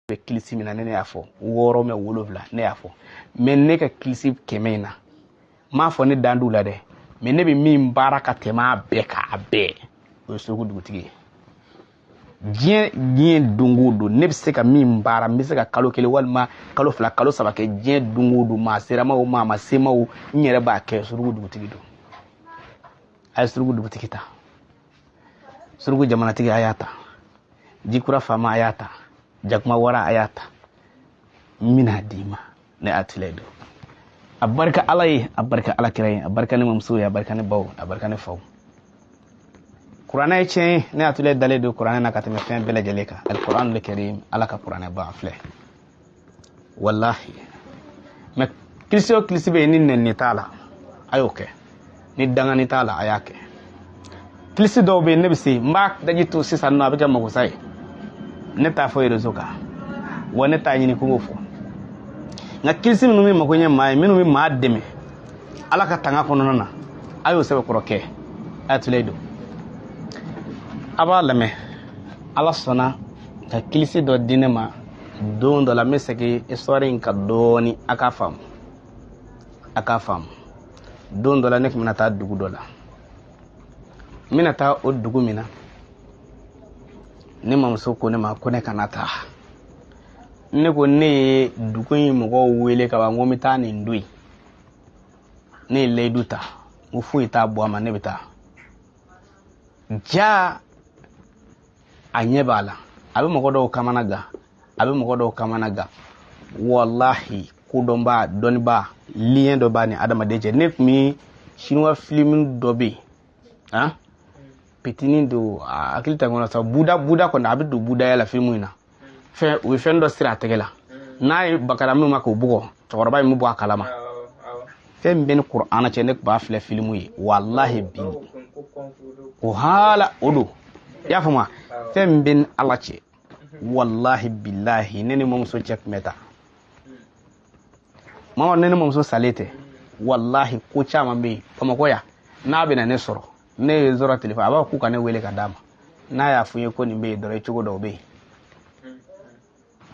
Bɛ kilisi min na, ne y'a fɔ 6 mɛ 7, ne y'a fɔ. Mais ne ka kilisi 100 in na, n m'a fɔ ne dan d'u la dɛ, mais ne bɛ min baara ka tɛmɛ a bɛɛ kan, a bɛɛ, o ye Suruku dugutigi ye. Diɲɛ don o don, ne bɛ se ka min baara, n bɛ se ka kalo 1 walima kalo 2, kalo 3 kɛ diɲɛ don o don, maa sera ma o, maa ma se ma o, n yɛrɛ b'a kɛ. Suruku dugutigi don. A ye Suruku dugutigi ta, Suruku jamanatigi a y'a ta, Jikura faama a y'a ta, Jakuma wara a y'a ta, n bɛna d'i ma. Ne Atile don. A barika Ala ye, a barika Ala kira ye, a barika ne mamuso ye, a barika ne baw, a barika ne faw. Kuranɛ ye tiɲɛ ye. Ne Atile dalen don kuranɛ na ka tɛmɛ fɛn bɛɛ lajɛlen kan. Alikuranul karim, Ala ka kuranɛ ba filɛ, walahi. Mais kilisi o kilisi bɛ yen, ni nɛni t'a la, a y'o kɛ, ni dangani t'a la, a y'a kɛ. Kilisi dɔw bɛ yen, ne bɛ se n b'a daji to sisan nɔ, a bɛ kɛ magosa ye. Ne t'a fɔ réseau kan, wa ne t'a ɲini ko n k'o fɔ. Nka kilisi minnu bɛ mako ɲɛ maa ye, minnu bɛ maa dɛmɛ Ala ka tanga kɔnɔna na, a y'o sɛbɛkɔrɔ kɛ. Atile don, a b'a lamɛn. Ala sɔnna ka kilisi dɔ di ne ma don dɔ la, n bɛ segin histoire in kan dɔɔni, a k'a faamu, a k'a faamu. Don dɔ la, ne tun bɛna taa dugu dɔ la. N bɛna taa o dugu min na, ne mamuso ko ne ma ko ne kana taa. Ne ko ne ye dugu in mɔgɔw wele ka ban, ko n bɛ taa nin don in. Ne ye layidu ta, n ko foyi t'a bɔ a ma, ne bɛ taa. Ja a ɲɛ b'a la, a bɛ mɔgɔ dɔw kamana gan, a bɛ mɔgɔ dɔw kamana gan. Walahi, kodɔnba, dɔnniba, lien dɔ b'a ni adamaden cɛ. Ne tun bɛ chinois film dɔ bɛ yen, han, pitinin don, a hakili tɛ n kɔnɔ sa. Buda kɔni, a bɛ don budaya la film in na. Fɛn, u ye fɛn dɔ siri a tɛgɛ la, n'a ye bakara minnu ma k'o bugɔ, cɛkɔrɔba in bɛ bɔ a kalama. Fɛn min bɛ ni kuranɛ cɛ, ne tun b'a filɛ filimu ye, walahi bi o hala o don. I y'a faamu? Fɛn min bɛ ni Ala cɛ, walahi bilahi, ne ni mamuso cɛ tun bɛ taa mama, ne ni mamuso salen tɛ. Walahi, ko caman bɛ yen Bamakɔ yan, n'a bɛna ne sɔrɔ, ne ye zɔrɔ telefɔni, a b'a fɔ k'u ka ne wele ka d'a ma. N'a y'a fɔ n ye ko nin bɛ yen dɔrɔn, i cogo dɔw bɛ yen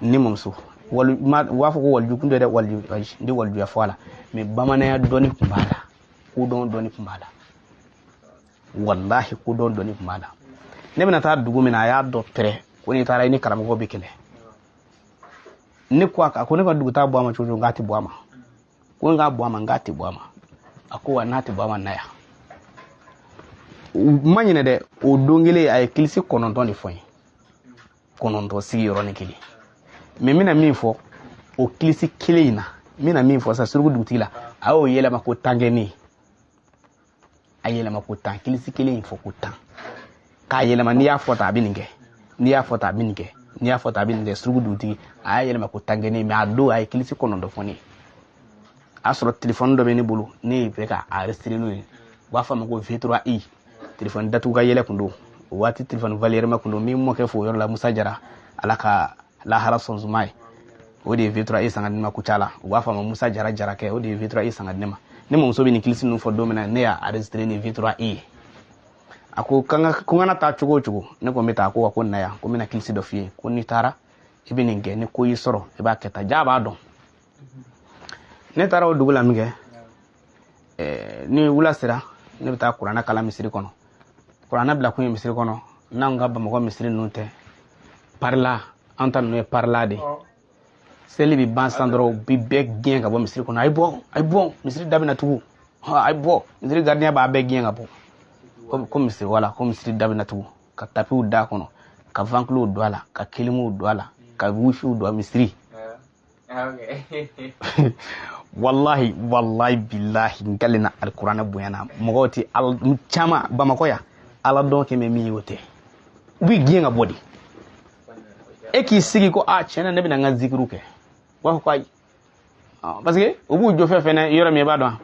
ni mamuso wali ma, u b'a fɔ ko waliju kun tɛ dɛ, waliju, ayi, n tɛ walijuya fɔ a la, mais bamananya dɔɔni tun b'a la, kodɔn dɔɔni tun b'a la, walahi, kodɔn dɔɔni tun b'a la. Ne bɛna taa dugu min na, a y'a dɔn pɛrɛ ko n'i taara i ni karamɔgɔ bɛ kɛlɛ. Ne ko a ko ne ka dugu t'a bɔ a ma cogo cogo, n k'a tɛ bɔ a ma. Ko n k'a bɔ a ma, n k'a tɛ bɔ a ma. A ko wa n'a tɛ bɔ a ma, na yan. N ma ɲinɛ dɛ, o don kelen a ye kilisi 9 de fɔ n ye, 9 sigi yɔrɔnin kelen. Mais n bɛna min fɔ o kilisi kelen in na, n bɛna min fɔ sisan Suruku dugutigi la, a y'o yɛlɛma ko 10 kɛ ne ye. A yɛlɛma ko 10, kilisi kelen in fɔ ko 10, k'a yɛlɛma, n'i y'a fɔ tan a bɛ nin kɛ, n'i y'a fɔ tan a bɛ nin kɛ, n'i y'a fɔ tan a bɛ nin kɛ. Suruku dugutigi, a y'a yɛlɛma ko 10 kɛ ne ye. Mais a don a ye kilisi 9 fɔ ne ye. A y'a sɔrɔ telefɔni dɔ bɛ ne bolo, ne ye bɛ ka enregistré n'o ye, u b'a fɔ a ma ko V3i, telefɔni datugu ka yɛlɛ kun don o waati, telefɔni valeur ma kun don. Min mɔkɛ fo o yɔrɔ la, Musa Jara, Ala ka lahara sɔn suma ye, o de ye V3i san ka di ne ma Kucala. U b'a fɔ a ma Musa Jara Jarakɛ, o de ye V3i san ka di ne ma. Ne mamuso bɛ nin kilisi ninnu fɔ don min na, ne y'a enregistré ni V3i ye. A ko ko n kana taa cogo o cogo, ne ko n bɛ taa. A ko wa ko na yan, ko n bɛna kilisi dɔ f'i ye, ko n'i taara i bɛ nin kɛ, ni ko y'i sɔrɔ i b'a kɛ tan. Ja b'a dɔn. Ne taara o dugu la min kɛ, ni wula sera, ne bɛ taa kuranɛ kalan misiri kɔnɔ. Kuranɛ bila kun ye misiri kɔnɔ, n'anw ka Bamakɔ misiri ninnu tɛ, parila, an ta ninnu ye parila de. Seli bɛ ban sisan dɔrɔn, u bɛ bɛɛ gɛn ka bɔ misiri kɔnɔ. A ye bɔ, a ye bɔ, misiri da bɛna tugu, a ye bɔ. Misiri gardien b'a bɛɛ gɛn ka bɔ ko misiri, wala ko misiri da bɛna tugu, ka tapiw da kɔnɔ, ka ventilow don a la, ka kilimuw don a la, ka wifiw don a misiri. Wallahi, wallahi, billahi, n kalenna alikuranɛ bonya na, mɔgɔw tɛ ala caman Bamakɔ yan, ala dɔn kɛmɛ min ye o tɛ, u b'i gɛn ka bɔ de. E k'i sigi ko a tiɲɛ na, ne bɛna n ka zikiru kɛ, u b'a fɔ ko ayi, parce que u b'u jɔ fɛn fɛn na yɔrɔ min, i b'a dɔn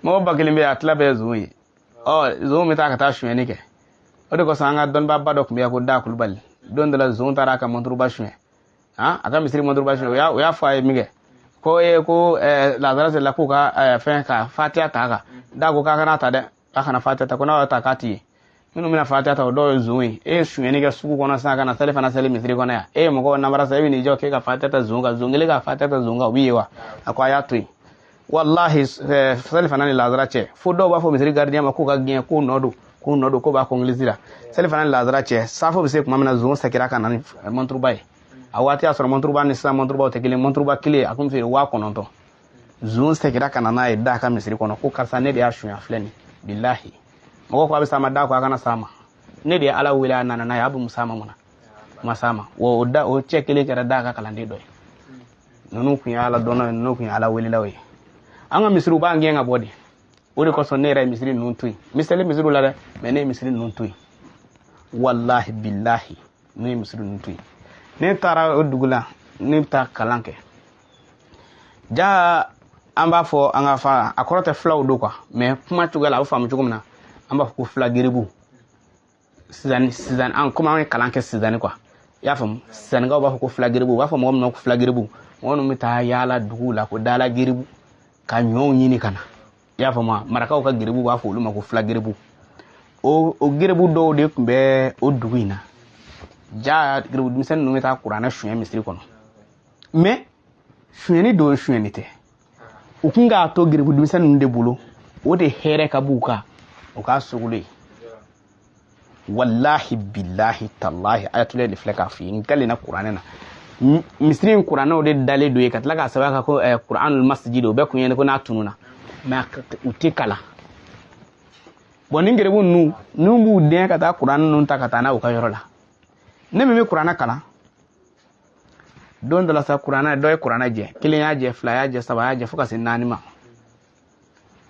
mɔgɔ 1000 bɛ yen, a tila bɛɛ ye zon ye. Ɔ zon bɛ taa ka taa sonyɛni kɛ. O de kosɔn an ka dɔnnibaaba dɔ tun bɛ yan ko Da Kulubali. Don dɔ la, zon taara a ka mɔnturuba suɲɛ, han, a ka misiri mɔnturuba suɲɛ. O y'a fɔ a ye min kɛ, ko ee, ko lazara selila, k'u ka fɛn ka fatiya ta a kan. Da ko k'a kana ta dɛ, k'a kana fatiya ta, ko n'a y'a ta k'a ti ye. Minnu bɛna fatiya ta, o dɔw ye zon ye. E ye sonyɛni kɛ sugu kɔnɔ sisan ka na sali fana seli misiri kɔnɔ yan, e ye mɔgɔw namara sa, e bɛ n'i jɔ k'e ka fatiya ta zon kan, zon kelen ka fatiya ta zon kan, o b'i ye wa? A ko a y'a to yen. Walahi, sali fana ni lazara cɛ, fo dɔw b'a fɔ misiri gardien ma k'u ka gɛn, k'u nɔ don, k'u nɔ don, k'u b'a kɔngilisi la. Sali fana ni lazara cɛ, safo bɛ se tuma min na, zon sɛgira ka na ni mɔnturuba ye. A waati y'a sɔrɔ mɔnturuba ni sisan mɔnturubaw tɛ kelen. Mɔnturuba kelen a kun feere 9000. Zon sɛgira ka na n'a ye da ka misiri kɔnɔ ko karisa, ne de y'a sunya, filɛ nin. Bilahi, mɔgɔ ko a bɛ s'a ma, da ko a kana s'a ma. Ne de ye Ala wele, a nana n'a ye, a bɛ musa ma mun na ma s'a ma. Wa o da, o cɛ kelen kɛra da ka kalanden dɔ ye. Ninnu kun ye Ala dɔnnaw ye, ninnu kun ye Ala welelaw ye. An ka misiriw b'an gɛn ka bɔ de. O de kosɔn ne yɛrɛ ye misiri ninnu to yen. N bɛ seli misiriw la dɛ, mɛ ne ye misiri ninnu to yen. Walahi, bilahi, ne ye misiri ninnu to yen. Ne taara o dugu la, ne bɛ taa kalan kɛ. Ja, an b'a fɔ an ka fa, a kɔrɔ tɛ filaw don quoi, mɛ kuma cogoya la, a bɛ faamu cogo min na, an b'a fɔ ko fila geribu. Sisan sisan, an komi an ye kalan kɛ Sizani quoi, i y'a faamu, Sizanikaw b'a fɔ ko fila geribu. U b'a fɔ mɔgɔ min ma ko fila geribu, mɔgɔ minnu bɛ taa yaala duguw la ko dala geribu ka ɲɔw ɲini ka na, i y'a faamu wa? Marakaw ka geribu b'a fɔ olu ma ko fila geribu. O geribu dɔw de tun bɛ o dugu in na. Ja, geribu denmisɛnnin ninnu bɛ taa kuranɛ suɲɛ misiri kɔnɔ, mɛ suɲɛni don, suɲɛni tɛ. U kun k'a to geribu denmisɛnnin ninnu de bolo, o de hɛrɛ ka b'u kan, o k'a sogolo ye. Walahi, bilahi, talahi, ayatollah de filɛ k'a f'i ye, n kalenna kuranɛ na. Misiri in kuranɛw de dalen don ye ka tila k'a sɛbɛn kan ko kuranul masjid. O bɛɛ kun ye ko n'a tununa, mɛ u tɛ kalan. Bɔn, ni geribu ninnu b'u den ka taa kuranɛ ninnu ta ka taa n'a u ka yɔrɔ la. Ne min bɛ kuranɛ kalan, don dɔ la sa, kuranɛ dɔ ye kuranɛ jɛ, kelen y'a jɛ, fila y'a jɛ, saba y'a jɛ, fo ka se naani ma.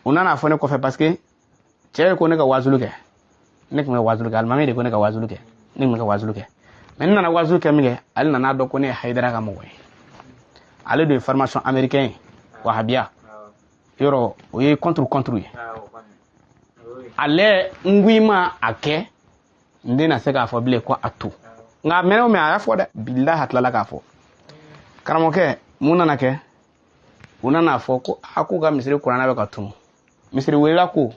U nana fɔ ne kɔfɛ, parce que cɛ ye ko ne ka wazulu kɛ. Ne tun bɛ wazulu kɛ, alimami de ko ne ka wazulu kɛ. Ne tun bɛ ka wazulu kɛ, mɛ n nana wazulu kɛ min kɛ, ale nana dɔn ko ne ye Hayidara ka mɔgɔ ye. Ale de ye formation américain ye, wahabiya yɔrɔ, o ye contre contre ye. Ale n ko i ma a kɛ, n tɛna se k'a fɔ bilen ko a to, nka a mɛnna o mɛn, a y'a fɔ dɛ, bilahi, a tilala k'a fɔ. Karamɔgɔkɛ, mun nana kɛ? U nana fɔ ko a k'u ka misiri kuranɛ bɛ ka tunu. Misiri welela ko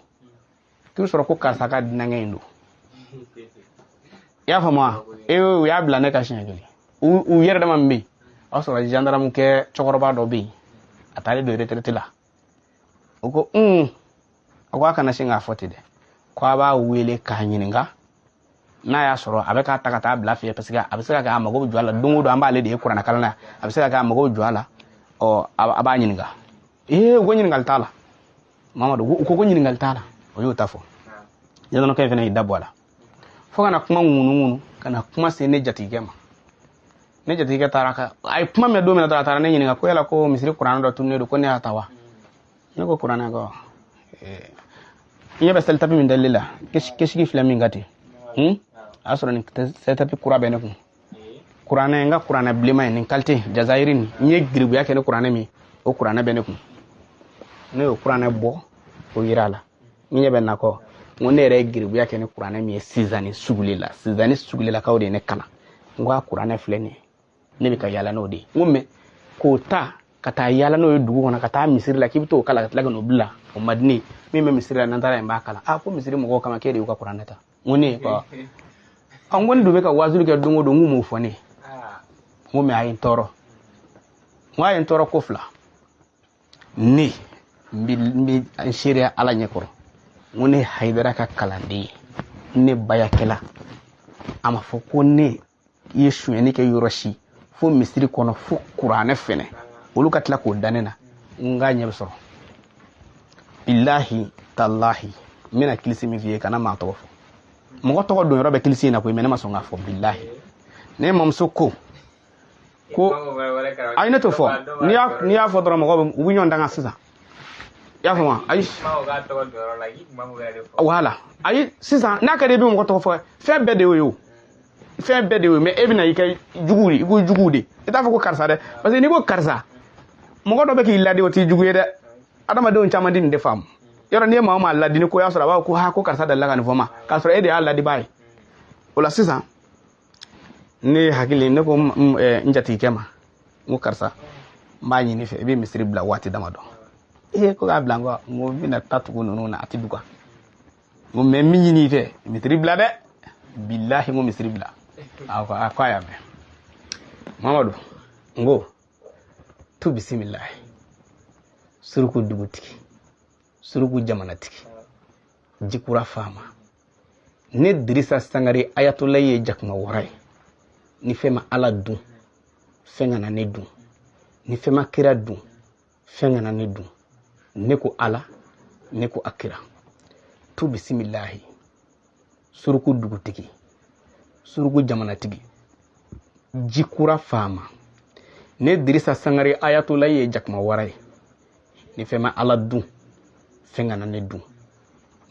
k'i bɛ sɔrɔ ko karisa ka dinankɛ in don, i y'a faamu wa? Ee, u y'a bila ne ka siɲɛ kelen. U yɛrɛ dama min bɛ yen, o y'a sɔrɔ gendarme kɛ cɛkɔrɔba dɔ bɛ yen, a taalen don retraite la. O ko un, a ko a kana sin k'a fɔ ten dɛ, ko a b'a wele k'a ɲininka n'a y'a sɔrɔ a bɛ k'a ta ka taa bila fɛ, parce que a bɛ se ka kɛ a mago bɛ jɔ a la don o don, an b'ale de ye kuranɛ kalan na, a bɛ se ka kɛ a mago bɛ jɔ a la. Ɔ, a b'a ɲininka. Ee, u ko ɲininkali t'a la. Mamadu, u ko ɲininkali t'a la. O y'o ta fɔ. Ɲɛdɔnɔkɛ in fana y'i da bɔ a la fo ka na kuma ŋunu ŋunu ka na kuma se ne jatigikɛ ma. Ne jatigikɛ taara ka a ye kuma mɛn don min na dɔrɔn, a taara ne ɲininka ko yala ko misiri kuranɛ dɔ tununnen don, ko ne y'a ta wa? Ne ko kuranɛ kɔ, n ɲɛ bɛ selitapi min dali la, kesigi filɛ min ka ten, a y'a sɔrɔ nin selitapi kura bɛ ne kun. Kuranɛ, n ka kuranɛ bilenman ye nin qualité jazayiri nin, n ye giribuya kɛ ni kuranɛ min, o kuranɛ bɛ ne kun. Ne y'o kuranɛ bɔ o yira a la. N ɲɛ bɛ na kɔ, n ko ne yɛrɛ ye giribuya kɛ ni kuranɛ min ye Sizani sugule la, Sizani sugulelakaw de ye ne kalan. N ko a kuranɛ filɛ nin ye, ne bɛ ka yaala n'o de ye. N ko mɛ k'o ta ka taa yaala n'o ye dugu kɔnɔ, ka taa misiri la k'i bɛ t'o kalan ka tila ka n'o bila, o man di ne ye. Min bɛ misiri la, n'an taara yen, n b'a kalan. A ko misiri mɔgɔw kama k'e de y'u ka kuranɛ ta. N ko ne ye ko n ko ne dun bɛ ka wazuli kɛ don o don, n k'u m'o fɔ ne ye. N ko mɛ a ye n tɔɔrɔ, n ko a ye n tɔɔrɔ ko fila. Ne n bɛ n seereya Ala ɲɛkɔrɔ, n ko ne ye Hayidara ka kalanden ye, ne bayakɛla. A ma fɔ ko ne ye sonyɛni kɛ yɔrɔ si fo misiri kɔnɔ, fo kuranɛ fɛnɛ, olu ka tila k'o da ne na, n k'a ɲɛ bɛ sɔrɔ. Bilahi, talahi, n bɛna kilisi min f'i ye, kana maa tɔgɔ fɔ. Mɔgɔ tɔgɔ don yɔrɔ bɛ kilisi in na koyi, mɛ ne ma sɔn k'a fɔ. Bilahi, ne mamuso ko ko ayi, ne t'o fɔ. N'i y'a fɔ dɔrɔn, mɔgɔw bɛ u bɛ ɲɔgɔn danga sisan, i y'a faamu? Ayi, wala ayi, sisan n'a ka di i bɛ mɔgɔ tɔgɔ fɔ, fɛn bɛɛ de y'o ye o, fɛn bɛɛ de y'o ye. Mɛ e bɛna i ka juguw de, i ko juguw de, i t'a fɔ ko karisa dɛ, parce que n'i ko karisa, mɔgɔ dɔ bɛ k'i ladi, o t'i jugu ye dɛ. Adamadenw caman di nin de faamu. Yɔrɔ n'i ye maa o maa ladi ni ko y'a sɔrɔ, a b'a fɔ ko ha, ko karisa delila ka nin fɔ n ma, k'a sɔrɔ e de y'a ladibaa ye. O la sisan, ne hakili, ne ko n jatigikɛ ma, n ko karisa, n b'a ɲini fɛ, i bɛ misiri bila waati damadɔ. Ee, ko k'a bila. N ko n ko n bɛna taa tugu ninnu na, a tɛ duga. N ko mais min ɲini i fɛ, misiri bila dɛ, bilahi, n ko misiri bila. A ko a ko a y'a mɛn. Mamadu, n ko tu bisimilahi, suruku dugutigi, suruku jamanatigi, jikura faama, ne Dirisa Sangare ayatollah ye jakuma wara ye. Ni fɛn ma Ala dun, fɛn kana ne dun. Ni fɛn ma kira dun, fɛn kana ne dun. Ne ko Ala, ne ko a kira. Tu bisimilahi, suruku dugutigi, suruku jamanatigi, jikura faama, ne Dirisa Sangare ayatollah ye jakuma wara ye. Ni fɛn ma Ala dun, fɛn kana ne dun.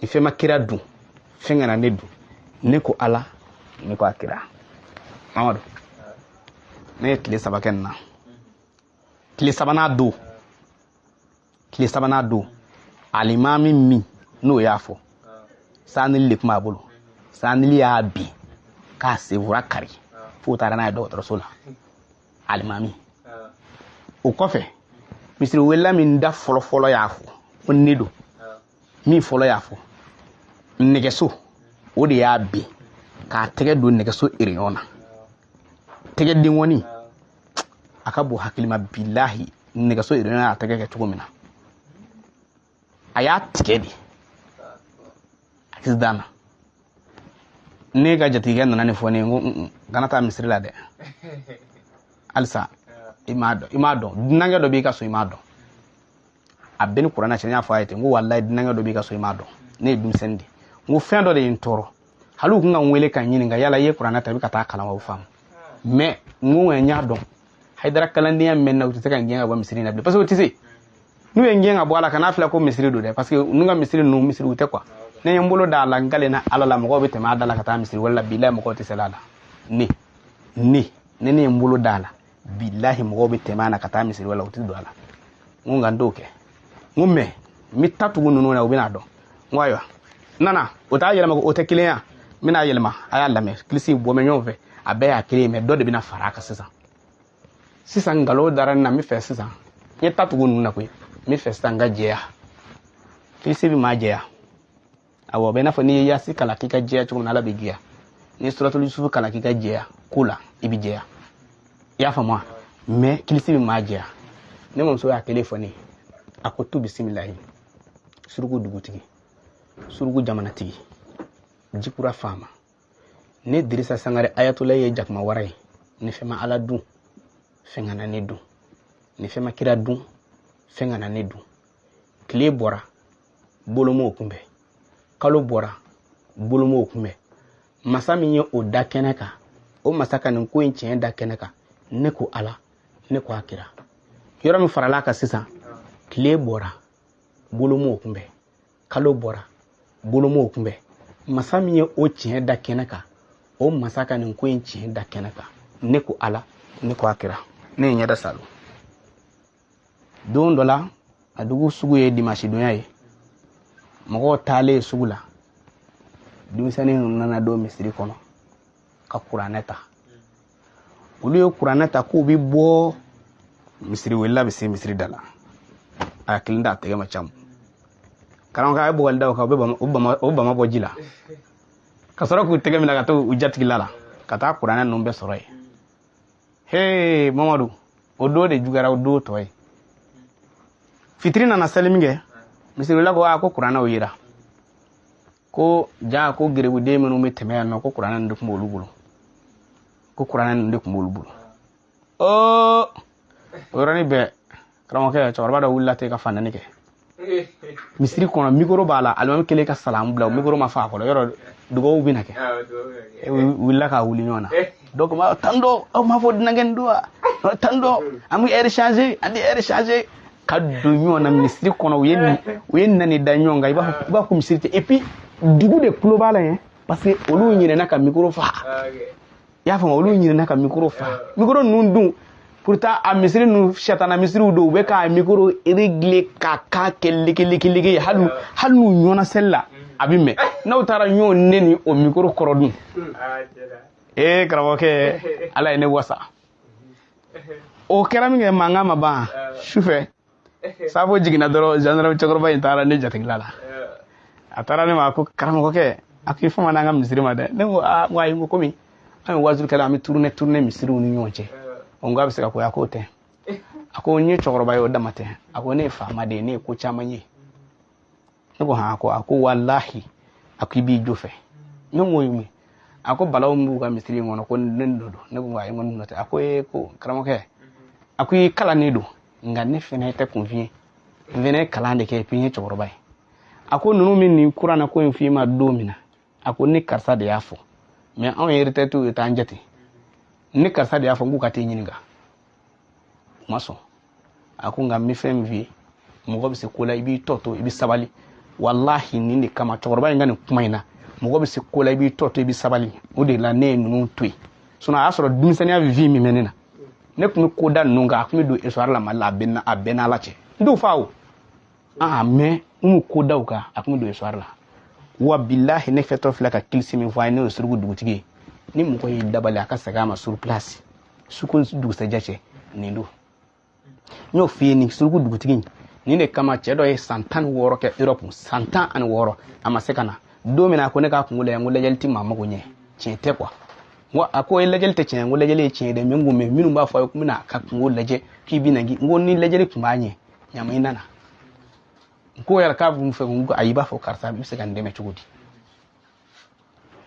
Ni fɛn ma kira dun, fɛn kana ne dun. Ne ko Ala, ne ko a kira. Mamadu, ne ye tile 3 kɛ nin na. Tile sabanan don, tile sabanan don, alimami min n'o y'a fɔ, sanili de tun b'a bolo, sanili y'a bin k'a senfura kari f'o taara n'a ye dɔgɔtɔrɔso la, alimami. O kɔfɛ, misiri welela min da fɔlɔ-fɔlɔ y'a fɔ ko ne don, min fɔlɔ y'a fɔ, nɛgɛso o de y'a bin k'a tɛgɛ don nɛgɛso ereyɔn na. Tɛgɛ denkɔni a ka bon hakili ma, bilahi, nɛgɛso ereyɔn y'a tɛgɛ kɛ cogo min na, a y'a tigɛ de accident na. Ne ka jatigikɛ nana nin fɔ ne ye, n ko kana taa misiri la dɛ, halisa i m'a dɔn, i m'a dɔn, dunankɛ dɔ b'i ka so, i m'a dɔn. A bɛɛ ni kuranɛ cɛ, n y'a fɔ a ye ten, n ko walayi, dunankɛ dɔ b'i ka so, i m'a dɔn. Ne ye denmisɛnnin de ye, n ko fɛn dɔ de ye n tɔɔrɔ, hali u kun ka n wele ka n ɲininka yala i ye kuranɛ ta, i bɛ ka taa kalan wa, o faamu. Mais n ko n y'a dɔn, Hayidara kalandenya mɛn na, u tɛ se ka n gɛn ka bɔ misiri in na bilen, parce que u tɛ se. N'u ye n gɛn ka bɔ a la, ka n'a filɛ ko misiri don dɛ, parce que n'u ka misiri ninnu, misiriw tɛ quoi. Ne ye n bolo da a la, n kalen na Ala la, mɔgɔw bɛ tɛmɛ a da la ka taa misiri wɛrɛ la, bilahi, mɔgɔw tɛ seli a la. Ne ne ne ne ye n bolo da a la, bilahi, mɔgɔw bɛ tɛmɛ a na ka taa misiri wɛrɛ la, u tɛ don a la. N ko nka n t'o kɛ, n ko mais n bɛ ta tugu ninnu na, u bɛna dɔn. N ko ayiwa, n nana o t'a yɛlɛma, o tɛ kelen ye, n bɛna yɛlɛma, a y'a lamɛn, kilisi bɔ bɛ ɲɔgɔn fɛ, a bɛɛ y'a kelen ye, mais dɔ de bɛna fara a kan sisan. Sisan nkalon dara n na, n bɛ fɛ sisan, n ye ta tugu ninnu na koyi, n bɛ fɛ sisan n ka jɛya. Kilisi bɛ maa jɛya, awɔ, a bɛ i n'a fɔ n'i ye yasi kalan k'i ka jɛya cogo min na, Ala bɛ jɛya. N'i ye suratul Yusufu kalan k'i ka jɛya ko la, i bɛ jɛya, i y'a faamu wa? Mais kilisi bɛ maa jɛya. Ne mamuso y'a kelen fɔ ne ye, a ko tu bisimilahi, suruku dugutigi, suruku jamanatigi, jikura faama, ne Dirisa Sangare ayatollah ye jakuma wara ye. Ni fɛn ma Ala dun, fɛn kana ne dun. Ni fɛn ma kira dun, fɛn kana ne dun. Tile bɔra, bolo m'o kunbɛn. Kalo bɔra, bolo m'o kunbɛn. Masa min ye o da kɛnɛ kan, o masa ka nin ko in tiɲɛ da kɛnɛ kan. Ne ko Ala, ne ko a kira. Yɔrɔ min farala a kan sisan, tile bɔra, bolo m'o kunbɛn. Kalo bɔra, bolo m'o kunbɛn. Masa min ye o tiɲɛ da kɛnɛ kan, o masa ka nin ko in tiɲɛ da kɛnɛ kan. Ne ko Ala, ne ko a kira. Ne ye ɲɛda salo. Don dɔ la, a dugu sugu ye dimanche donya ye, mɔgɔw taalen sugu la, denmisɛnnin ninnu nana don misiri kɔnɔ ka kuranɛ ta. Olu ye kuranɛ ta k'u bɛ bɔ misiri welela, bɛ se misiri da la, a kelen t'a tɛgɛ ma camu. Karamɔgɔ a ye bugɔli da o kan, o bama bɔ ji la ka sɔrɔ k'u tɛgɛ minɛ ka taa u jatigila la ka taa kuranɛ ninnu bɛɛ sɔrɔ yen. Hee Mamadu, o don de juguyara o don tɔ ye. Fitiri nana seli min kɛ, misiriwela ko aa, ko kuranɛw yera, ko ja ko gerebuden minnu bɛ tɛmɛ yan nɔ, ko kuranɛ ninnu de tun b'olu bolo, ko kuranɛ ninnu de tun b'olu bolo. Oo, o yɔrɔnin bɛɛ, karamɔgɔkɛ, cɛkɔrɔba dɔ wulila ten ka fanɛni kɛ misiri kɔnɔ, mikoro b'a la, alimami kelen ka salamu bila, o mikoro ma fa a kɔrɔ, yɔrɔ dugawu bɛna kɛ, wulila k'a wuli ɲɔgɔn na. Donc ma tan dɔ, aw m'a fɔ dunankɛ nin don wa, tan dɔ, an bɛ heure changer, an bɛ heure changer, ka don ɲɔgɔn na misiri kɔnɔ. U ye nani da ɲɔgɔn kan, i b'a fɔ misiri tɛ. Et puis dugu de kulo b'a la yen, parce que olu ɲinɛna ka mikoro fa, i y'a faamu, olu ɲinɛna ka mikoro fa. Mikoro ninnu dun, pourtant a misiri ninnu, sɛtana misiriw don, u bɛ k'a mikoro régler k'a k'a kɛ lekeleke ye, hali n'u ɲɔgɔnna seli la, a bɛ mɛn. N'aw taara ɲɔgɔn neni o mikoro kɔrɔ dun. Ee karamɔgɔkɛ, Ala ye ne wasa. O kɛra min kɛ, mankan ma ban. Sufɛ safo jiginna dɔrɔn, gendarme cɛkɔrɔba in taara ne jatigila la. A taara ne ma, a ko karamɔgɔkɛ, a ko i fama n'an ka misiri ma dɛ. Ne ko aa, n ko ayi, n ko komi an ye wajulikɛla, an bɛ tourner tourner misiriw ni ɲɔgɔn cɛ. N ko a bɛ se ka ko, a k'o tɛ. A ko n ye cɛkɔrɔba ye, o dama tɛ, a ko ne ye faama de ye, ne ye ko caman ye. Ne ko hɔn. A ko walahi, a ko i b'i jo fɛ. Ne ko ye mun? A ko balawu min b'u ka misiri in kɔnɔ, ko ne dɔ don. Ne ko ayi, n ko ne nɔ tɛ. A ko ee, ko karamɔgɔkɛ, a ko i kalannen don, nka ne fɛnɛ tɛ kunfin ye, n fɛnɛ ye kalan de kɛ, et puis n ye cɛkɔrɔba ye. A ko ninnu min nin kuranɛ ko in f'i ma don min na, a ko ne karisa de y'a fɔ, mais anw ye retraité ye, t'an jate. Ne karisa de y'a fɔ n k'u ka t'i ɲininka, u ma sɔn. A ko nka n bɛ fɛn min f'i ye, mɔgɔ bɛ se ko la, i b'i tɔ to, i bɛ sabali. Walahi, nin de kama cɛkɔrɔba in ka nin kuma in na, mɔgɔ bɛ se ko la, i b'i tɔ to, i bɛ sabali. O de la ne ye ninnu to yen. Sinon a y'a sɔrɔ denmisɛnninya bɛ vie min bɛ ne na, ne tun bɛ ko da ninnu kan, a tun bɛ don histoire la Mali la, a bɛɛ n'Ala cɛ. N t'o fa o, ah, mais n bɛ ko da u kan, a tun bɛ don histoire la. Wa bilahi, ne fɛtɔ filɛ ka kilisi min fɔ a ye, n'o ye suruku dugutigi ye. Ni mɔgɔ y'i dabali, a ka segin a ma sur place su ko dugusɛjɛ cɛ. Nin don n y'o f'i ye, nin suruku dugutigi nin de kama cɛ dɔ ye san 16 kɛ Europe, san 16, a ma se ka na. Don min na a ko ne k'a kungo lajɛ, n ko lajɛli tɛ maa mago ɲɛ, tiɲɛ tɛ quoi. N ko a ko lajɛli tɛ tiɲɛ, n ko lajɛli ye tiɲɛ ye dɛ. Mais n ko mais minnu b'a fɔ a ye ko n bɛna a ka kungo lajɛ k'i bɛ na, n ko ni lajɛli tun b'a ɲɛ ɲama i nana. N ko yɛrɛ k'a b'u fɛ, n ko ayi, i b'a fɔ karisa i bɛ se ka n dɛmɛ cogo di?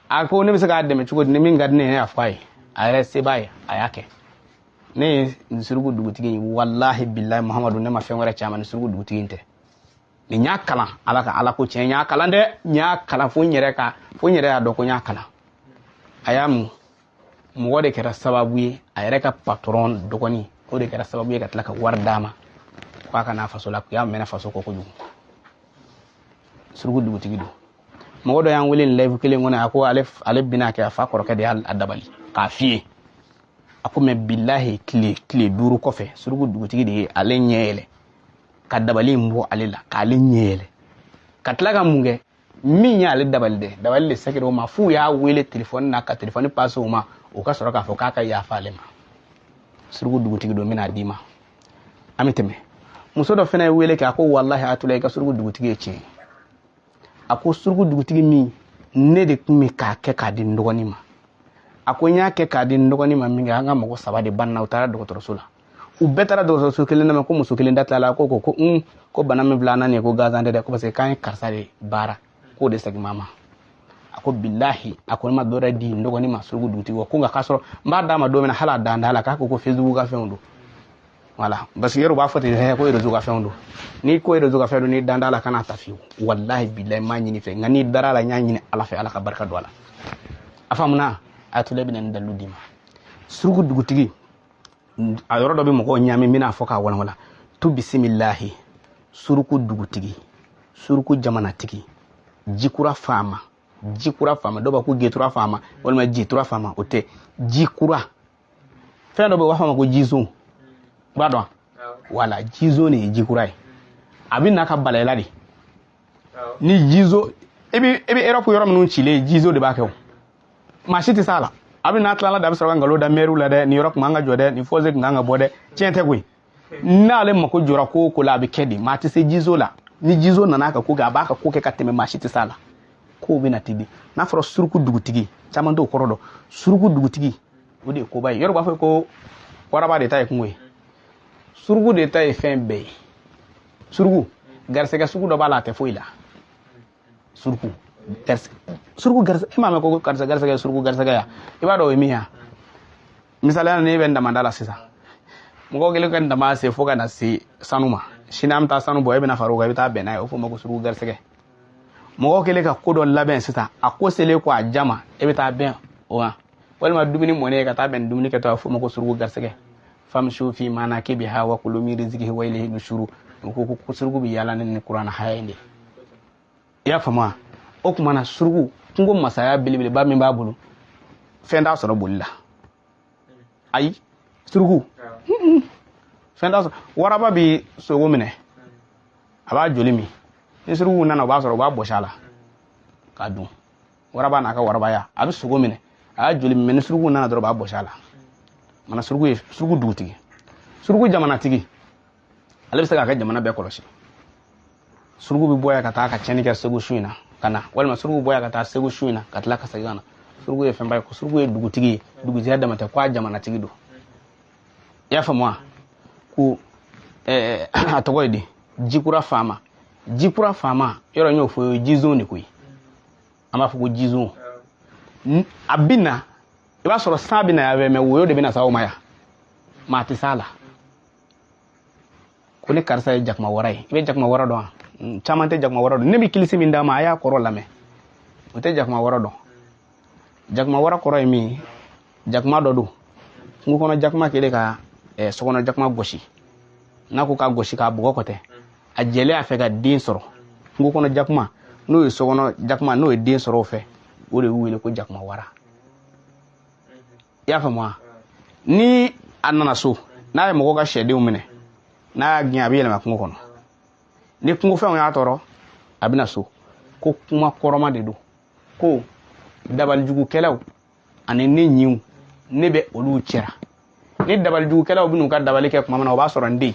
A ko ne bɛ se k'a dɛmɛ cogo di? Ni min ka di ne ye, ne y'a fɔ a ye, a yɛrɛ se b'a ye, a y'a kɛ. Ne ye nin suruku dugutigi in, walahi bilahi Muhamadu, ne ma fɛn wɛrɛ caman ni suruku dugutigi in tɛ. Nin y'a kalan Ala ka Ala ko tiɲɛ, n y'a kalan dɛ, n y'a kalan fo n yɛrɛ ka fo n yɛrɛ y'a dɔn ko n y'a kalan. A y'a mun mɔgɔ de kɛra sababu ye, a yɛrɛ ka patron dɔgɔnin, o de kɛra sababu ye ka tila ka wari d'a ma k'a ka n'a faso la, k'a mɛnna faso kɔ kojugu. Suruku dugutigi don. Mɔgɔ dɔ y'an wele nin live kelen kɔnɔ, a ko ale bɛna kɛ a fa kɔrɔkɛ de y'a dabali k'a f'i ye. A ko mais bilahi, tile 5 kɔfɛ, suruku dugutigi de ye ale ɲɛ yɛlɛ ka dabali in bɔ ale la, k'ale ɲɛ yɛlɛ ka tila ka mun kɛ. Min y'ale dabali dɛ, dabali de sɛgɛrɛ o ma f'u y'a wele telefɔni na, ka telefɔni passe o ma, o ka sɔrɔ k'a fɔ k'a ka yafa ale ma. Suruku dugutigi don, n bɛna d'i ma. An bɛ tɛmɛ. Muso dɔ fana ye wele kɛ, a ko walahi Atula, i ka suruku dugutigi ye tiɲɛ ye. A ko suruku dugutigi min ne de tun bɛ k'a kɛ k'a di n dɔgɔnin ma, a ko n y'a kɛ k'a di n dɔgɔnin ma min kɛ, an ka mɔgɔ 3 de banna, u taara dɔgɔtɔrɔso la, u bɛɛ taara dɔgɔtɔrɔso kelen na, ko muso kelen da tilala, ko ko bana min filɛ an na nin ye, ko gansan tɛ dɛ, ko parce que k'an ye karisa de baara, k'o de segin ma. A ko bilahi, a ko ne ma dɔ wɛrɛ di n dɔgɔnin ma suruku dugutigi ko nka k'a sɔrɔ n b'a d'a ma don min na, hali a dan t'a la, k'a ko ko Facebook ka fɛnw don. Voilà, parce que yɔrɔ b'a fɔ ten hɛ, ko réseau ka fɛnw don. N'i ko réseau ka fɛn don, n'i dan t'a la, kana ta fiyewu. Walahi bilahi, n m'a ɲini fɛ, nka n'i dara la, n y'a ɲini Ala fɛ, Ala ka barika don a la. A faamuna? A tula bɛna nin dalilu d'i ma. Suruku dugutigi, a yɔrɔ dɔ bɛ mɔgɔw ɲaami, n bɛna fɔ k'a walawala tu. Bisimilahi, suruku dugutigi, suruku jamanatigi, jikura faama, jikura faama. Dɔw b'a ko getura faama walima jitura faama, o tɛ jikura. Fɛn dɔ bɛ yen, u b'a fɔ a ma ko jizon, i b'a dɔn? Wala jizon de ye jikura ye. A bɛ na ka balayila de ni jizo. E bɛ Europe yɔrɔ minnu cilen, jizo de b'a kɛ. O maa si tɛ s'a la. A bɛ n'a tilala de, a bɛ sɔrɔ ka nkalon da mɛriw la dɛ, nin yɔrɔ tun kan ka jɔ dɛ, nin fossé tun kan ka bɔ dɛ. Tiɲɛ tɛ koyi. N'ale mako jɔra ko o ko la, a bɛ kɛ de. Maa tɛ se jizo la. Ni jizo nana a ka ko kɛ, a b'a ka ko kɛ ka tɛmɛ, maa si tɛ s'a la. Kow bɛ na ten de. N'a fɔra suruku dugutigi, caman t'o kɔrɔ dɔn. Suruku dugutigi, o de ye koba ye. Yɔrɔ b'a fɔ ko waraba de ta ye kungo ye, suruku de ta ye fɛn bɛɛ ye. Suruku garisɛgɛ sugu dɔ b'a la, a tɛ foyi la. Suruku suruku garisɛgɛ, e m'a mɛn ko karisa garisɛgɛ ye suruku garisɛgɛ ya? I b'a dɔn o ye min ye? Misaliya la, ne bɛ n damanda la sisan, mɔgɔw kɛlen ka n dama se fo ka na se sanu ma. Sini an bɛ taa sanu bɔ, e bɛna fara o kan, i bɛ taa bɛn n'a ye. O fɔ ma ko suruku garisɛgɛ. Mɔgɔw kɛlen ka ko dɔ labɛn sisan, a ko selen ko a jama, e bɛ taa bɛn o ma, walima dumuni mɔnen ka taa bɛn dumuni kɛtɔ, a fɔ ma ko suruku garisɛgɛ. Famshu fi manakibiha wa kulu min rizqihi wa ilayhi nushuru. Ko suruku bɛ yaala ni kuranɛ haya in de. I y'a faamu wa? O tuma na, suruku kungo masaya belebeleba min b'a bolo, fɛn t'a sɔrɔ boli la. Ayi, suruku fɛn t'a sɔrɔ. Waraba bi sogo minɛ, a b'a joli min. Ni suruku nana, o b'a sɔrɔ u b'a bɔsi a la k'a dun. Waraba n'a ka warabaya, a bɛ sogo minɛ, a y'a joli min. Ni suruku nana dɔrɔn, u b'a bɔsi a la. Mana suruku ye suruku dugutigi, suruku jamanatigi, ale bɛ se k'a ka jamana bɛɛ kɔlɔsi. Suruku bɛ bɔ yan ka taa ka tiɲɛni kɛ Segu su in na. ka na, walima suruku bɔ yan ka taa Segu su in na ka tila ka segin ka na. Suruku ye fɛnba ye, ko suruku ye dugutigi ye, dugutigiya dama tɛ, ko a jamanatigi don. I y'a faamu wa? Ko a tɔgɔ ye di, jikura faama. Jikura faama yɔrɔ n y'o fɔ, o ye jizon de koyi, an b'a fɔ ko jizon. A bɛ na, i b'a sɔrɔ san bɛ na yan fɛ, mɛ woyo de bɛ na s'aw ma yan, maa tɛ s'a la. Ko ne karisa ye jakuma wara ye, i bɛ jakuma wara dɔn wa? Caman tɛ jakuma wara dɔn. Ne bɛ kilisi min d'a ma, a y'a kɔrɔ lamɛn, o tɛ jakuma wara dɔn. Jakuma wara kɔrɔ ye min ye, jakuma dɔ don, kungo kɔnɔ jakuma kɛlen ka sokɔnɔ jakuma gosi, n'a ko k'a gosi k'a bugɔ kɔtɛ, a jɛlen a fɛ ka den sɔrɔ. Kungo kɔnɔ jakuma n'o ye sokɔnɔ jakuma n'o ye den sɔrɔ o fɛ, o de y'u wele ko jakuma wara. I y'a faamu wa? Ni a nana so, n'a ye mɔgɔw ka sɛdenw minɛ, n'a y'a gɛn, a bɛ yɛlɛma kungo kɔnɔ. Ni kungofɛnw y'a tɔɔrɔ, a bɛ na so. Ko kuma kɔrɔma de don, ko dabalijugukɛlaw ani ne ɲinw, ne bɛ olu cɛra. Ni dabalijugukɛlaw bɛ n'u ka dabali kɛ tuma min na, o b'a sɔrɔ n den.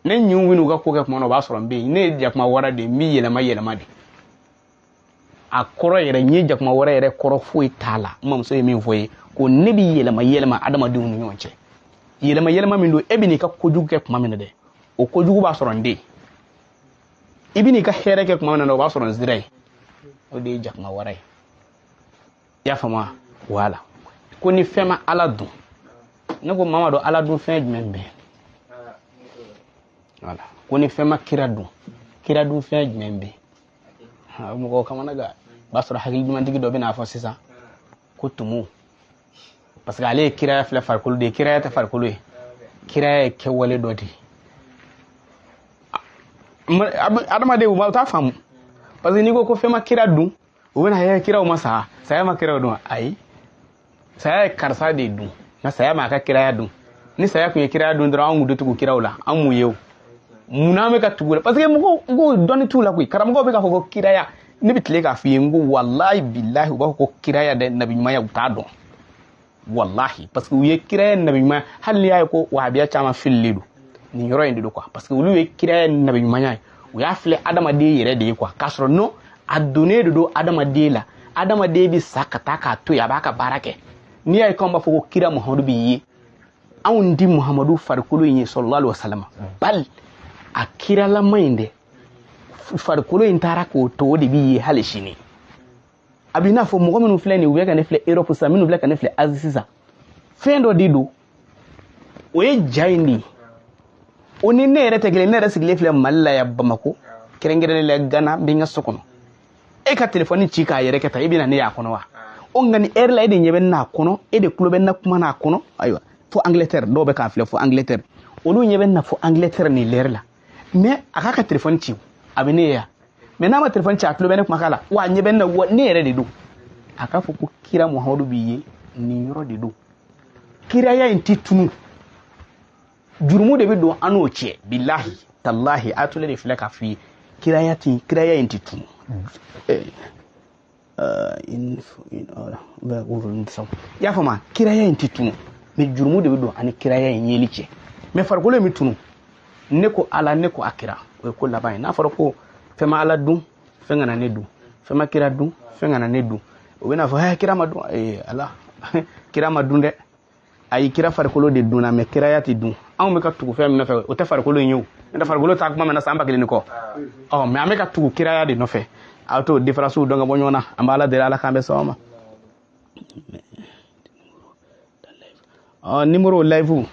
Ne ɲinw bɛ n'u ka ko kɛ tuma min na, o b'a sɔrɔ n bɛ yen. Ne ye jakuma wara de ye, n bɛ yɛlɛma yɛlɛma de. A kɔrɔ yɛrɛ, n ye jakuma wara yɛrɛ kɔrɔ foyi t'a la. N mamuso ye min fɔ ye, ko ne bɛ yɛlɛma yɛlɛma adamadenw ni ɲɔgɔn cɛ. Yɛlɛma yɛlɛma min don, e bɛ n'i ka kojugu kɛ tuma min na dɛ, o kojugu b'a sɔrɔ n den. I bɛ n'i ka hɛrɛ kɛ tuma min na, o b'a sɔrɔ n sira ye. O de ye jakuma wara ye. I y'a faamu wa? Wala. Ko ni fɛn ma Ala dun, ne ko Mamadu, Ala dun fɛn jumɛn bɛ yen? Wala. Ko ni fɛn ma kira dun, kira dun fɛn jumɛn bɛ yen? Mɔgɔw kamana gan. B'a sɔrɔ hakili ɲumantigi dɔ bɛna fɔ sisan ko tumu, parce que ale ye kiraya filɛ farikolo de ye, kiraya tɛ farikolo ye, kiraya ye kɛwale dɔ de ye. Adamaden u t'a faamu, parce que n'i ko ko fɛn ma kira dun, u bɛna ye kiraw ma sa, saya ma kiraw dun. Ayi, saya ye karisa de dun, nka saya ma a ka kiraya dun. Ni saya tun ye kiraya dun dɔrɔn, anw tun tɛ tugu kiraw la, an m'u ye o. Munna an bɛ ka tugu la? Parce que mɔgɔw ko dɔnni t'u la koyi. Karamɔgɔw bɛ k'a fɔ ko kiraya, ne bɛ tile k'a f'i ye, n ko walahi bilahi, u b'a fɔ ko kiraya dɛ, nabi ɲumanya, u t'a dɔn walahi, parce que u ye kiraya nabi ɲumanya. Hali n'i y'a ye ko wahabiya caman fililen don nin yɔrɔ in de don quoi, parce que olu ye kiraya nabi ɲumanya ye, u y'a filɛ adamaden yɛrɛ de ye quoi, k'a sɔrɔ non, a donnen de don adamaden la. Adamaden bɛ sa ka taa k'a to yen, a b'a ka baara kɛ. N'i y'a ye k'anw b'a fɔ ko kira Muhamadu b'i ye, anw di Muhamadu farikolo in ye sallallahu alaihi wasallam, bali a kiralama in dɛ, farikolo in taara k'o to, o de b'i ye hali sini. A b'i n'a fɔ mɔgɔ minnu filɛ nin ye, u bɛ ka ne filɛ Europe sisan, minnu filɛ ka ne filɛ Asie sisan, fɛn dɔ de don, o ye ja in de ye. O ni ne yɛrɛ tɛ kelen. Ne yɛrɛ sigilen filɛ Mali la yan, Bamako, kɛrɛnkɛrɛnnen la Gana, n bɛ n ka so kɔnɔ. E ka telefɔni ci k'a yɛrɛ kɛ tan, i bɛna ne y'a kɔnɔ wa? O nka nin ɛri la, e de ɲɛ bɛ n'a kɔnɔ, e de tulo bɛ n na kuma n'a kɔnɔ. Ayiwa, fo Angleterre, dɔw bɛ k'a filɛ fo Angleterre, olu ɲɛ bɛ n na fo Angleterre nin lɛri la. Mais a k'a ka telefɔni ci, a bɛ ne ye yan. Mais n'a ma telefɔni ci, a tulo bɛ ne kumakan la, wa a ɲɛ bɛ n na, wa ne yɛrɛ de don. A k'a fɔ ko kira Muhamadu b'i ye, nin yɔrɔ de don. Kiraya in ti tunu, jurumu de bɛ don an n'o cɛ. Bilahi talahi, a tole de filɛ k'a f'i ye, kiraya ti, kiraya in ti tunu. I y'a faamu, kiraya in ti tunu, mais jurumu de bɛ don ani kiraya in yeli cɛ. Mais farikolo in bɛ tunu. Ne ko Ala, ne ko a kira, o ye ko laban ye. N'a fɔra ko fɛn ma Ala dun, fɛn kana ne dun, fɛn ma kira dun, fɛn kana ne dun, o bɛna fɔ kira ma dun. Ala, kira ma dun dɛ. Ayi, kira farikolo de dunna, mais kiraya tɛ dun. Anw bɛ ka tugu fɛn min nɔfɛ, o tɛ farikolo in ye o. N'o tɛ farikolo taa kuma mɛnna san 1000 ni kɔ. Ɔ, mais an bɛ ka tugu kiraya de nɔfɛ. Aw t'o différence dɔn ka bɔ ɲɔgɔn na. An b'a Ala deli, Ala k'an bɛn sababa ma. Ɔ, numéro live n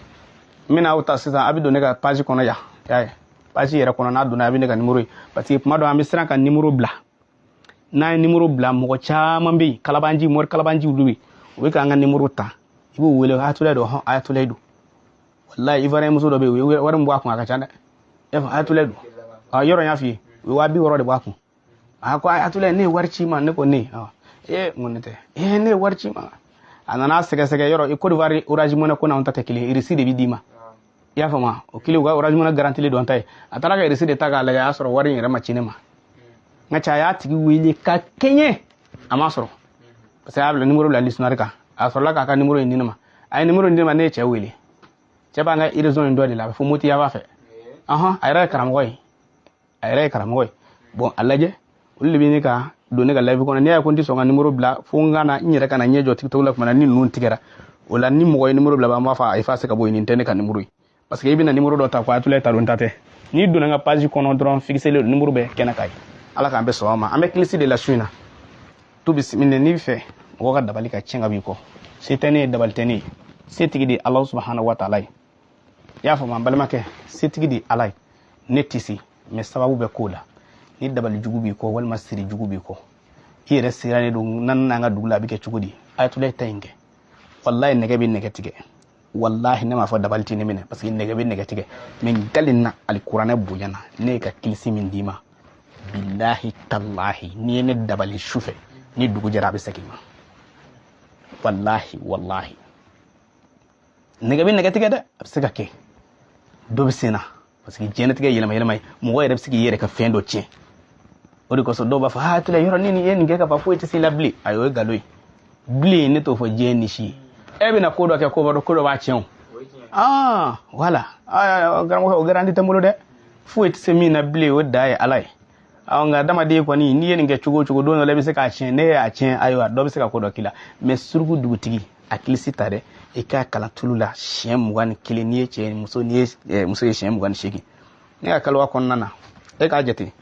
bɛna aw ta sisan, a bɛ don ne ka page kɔnɔ yan. I y'a ye, page yɛrɛ kɔnɔ, n'a donna, a bɛ ne ka numéro ye, parce que tuma dɔ an bɛ siran ka numéro bila. N'an ye numéro bila, mɔgɔ caman bɛ yen, kalabanji, mori kalabanji, olu bɛ yen, u bɛ k'an ka numéro ta, i b'u wele, ayatollah don, hɔn, ayatollah don. Walayi, Ivoirien muso dɔ bɛ yen, u ye wari min bɔ a kun, a ka ca dɛ. E fɔ ayatollah don, ɔ, yɔrɔ n y'a f'i ye, u ye 60.000 de bɔ a kun. A ko ayatollah, ne ye wari ci ma. Ne ko ne, ɔ, ee, n ko ne tɛ, ee, ne ye wari ci ma. A nana sɛgɛsɛgɛ yɔrɔ, Côte d'Ivoire Orange Money ko n'anw ta tɛ kelen ye, reçu de bɛ d'i ma. I y'a faamu, o kelen u ka Orange Money garantilen don ta ye. A taara ka reçu de ta k'a lajɛ, a y'a sɔrɔ wari in yɛrɛ ma ci ne ma. N ka cɛ, a y'a tigi wele ka kɛɲɛ, a ma sɔrɔ, parce que a y'a bila numéro bila liste noire kan. A sɔrɔla k'a ka numéro in di ne ma. A ye numéro in di ne ma, ne ye cɛ wele. Cɛ b'an ka région in dɔ de la, a bɛ fɔ Moti yaba fɛ. Ɔhɔn, a yɛrɛ ye karamɔgɔ ye, a yɛrɛ ye karamɔgɔ ye. Bon, a lajɛ, Olu de bɛ ne ka don ne ka live kɔnɔ. N'i y'a ye ko n tɛ sɔn ka numéro bila, fo n ka na n yɛrɛ ka na ɲɛ jɔ TikTok la tuma na ni ninnu tigɛra. O la, ni mɔgɔ ye numéro bila, an b'a fɔ a effacer ka bɔ yen, nin tɛ ne ka numéro ye. Parce que i bɛna numéro dɔ ta ko Ayatulayi ta don, n ta tɛ. N'i donna n ka page kɔnɔ dɔrɔn, fixé len numéro bɛ kɛnɛ kan ye. Ala k'an bɛ sɔn a ma. An bɛ kilisi de la su in na. Tu bisimila. N'i fɛ mɔgɔ ka dabali ka tiɲɛ ka b'i kɔ, se tɛ ne ye, dabali tɛ ne ye, setigi de ye Ala subahana wa taala ye. I y'a faamu, an balimakɛ? Setigi de ye Ala ye, ne tɛ se, mais sababu bɛ k'o la. Ni dabali jugu b'i kɔ walima siri jugu b'i kɔ, i yɛrɛ sirannen don n'an n'an ka dugu la, a bɛ kɛ cogo di? Ayatulayi ta in kɛ, walayi nɛgɛ bɛ nɛgɛ tigɛ. Walahi, ne m'a fɔ dabali tɛ ne minɛ, parce que nɛgɛ bɛ nɛgɛ tigɛ, mais n na alikuranɛ bonya na, ne ye ka kilisi min d'i ma, bilahi talahi, n'i ye ne dabali su fɛ, ni dugu jɛra, a bɛ segin i ma. Walahi, walahi, nɛgɛ bɛ nɛgɛ tigɛ dɛ. A bɛ se ka kɛ dɔ bɛ sen na, parce que diɲɛlatigɛ yɛlɛma yɛlɛma ye, mɔgɔ yɛrɛ bɛ se k'i yɛrɛ ka fɛn dɔ tiɲɛ. O de kosɔn dɔw b'a fɔ: ha, tula yɔrɔ ni nin ye nin kɛ ka ban, foyi tɛ se i la bilen. Ayi, o ye nkalon ye bilen. Ne t'o fɔ diɲɛ ni si ye. E bɛna ko dɔ kɛ, ko dɔ b'a tiɲɛ o. Ah, voilà, karamɔgɔ, o garantie tɛ n bolo dɛ. Foyi tɛ se min na bilen, o da ye Ala ye. Nka adamaden kɔni, n'i ye nin kɛ cogo o cogo, don dɔ la i bɛ se k'a tiɲɛ. Ne y'a tiɲɛ, ayiwa, dɔ bɛ se ka ko dɔ k'i la. Mais suruku dugutigi a kilisi ta dɛ, i k'a kalan tulu la siɲɛ 21. N'i ye cɛ muso, n'i ye muso ye, siɲɛ 28. Ne ka kaliwa kɔnɔna na, e k'a jate.